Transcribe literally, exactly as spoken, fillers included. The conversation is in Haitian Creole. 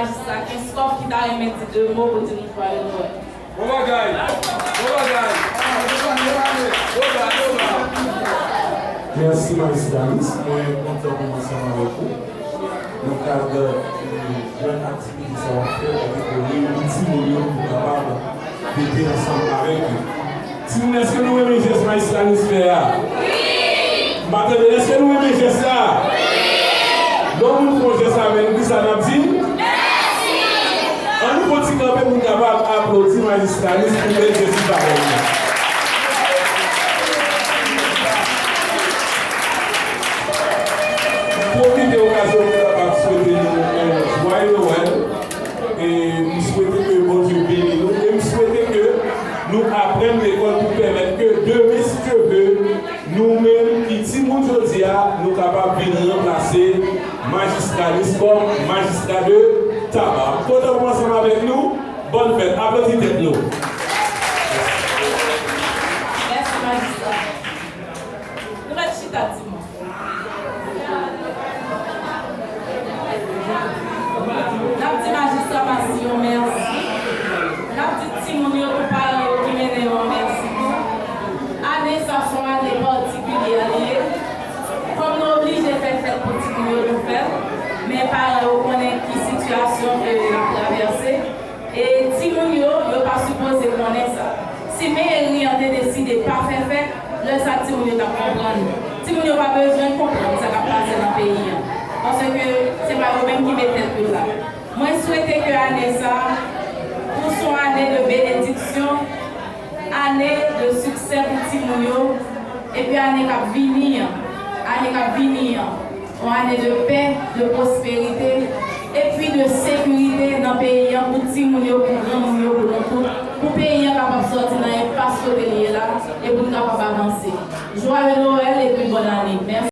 Majistra Kenskòf ki ta renmen di de mo pou di nou jwaye Nwèl. Bon bagay! Bon bagay! Bon bagay! Mèsi, Majistra Lis. Mwen kontan pou mwen ansanm avèk ou. Nan kad, eh, jwèt aktivite sa w ap fè, kote ke w reyini timoun yo pou kapab fete ansanm avèk yo. Timoun, èske nou renmen jès Majistra Lis fè a? M pa tande, èske nou renmen jès la? Lè yon moun fè yon jès avè nou, kisa n ap di? Ann nou fè yon ti kanpe pou n kapab aplodi Majistra Lis pou bèl jès li ba nou. Pwofite okazyon pou kapab swete nou yon jwaye Nwèl. E m swete ke Bondye beni nou. E m swete ke nou aprann lekòl pou pèmèt ke demen, si Dye vle, nou menm ki timoun jodi a, nou kapab vin ranplase Majistra Lis kòm majistra de Taba. M kontan pou ansanm avèk nou. Bòn fèt. Aplodi tèt nou. Mèsi, Majistra. Nou mèt chita, timoun. N ap di Majistra Massillon mèsi. N ap di timoun yo pou paran yo ki mennen yo an mèsi tou. Ane sa se yon ane patikilye li ye. Kòm nou oblije fè fèt pou timoun yo, nou fè l. Men paran yo konnen ki sitiyasyon ke n ap travèse. E timoun yo, yo pa sipoze konnen sa. Si meri an te deside pa fè fèt, lè sa timoun yo t ap konprann. Timoun yo pa bezwen konprann sa k ap pase nan peyi an. Paske se pa yo menm ki met tèt yo la. Mwen swete ke ane sa a, pou se yon ane de benediksyon, ane de siksè pou timoun yo, epi ane k ap vini an, ane k ap vini an, yon ane de pè, de pwosperite, epi de sekirite nan peyi an pou timoun yo, pou granmoun yo, pou nou tout, pou peyi an kapab sòti nan enpas kote li ye la, e pou n kapab avanse. Joyeux Noël epi bòn ane. Mèsi.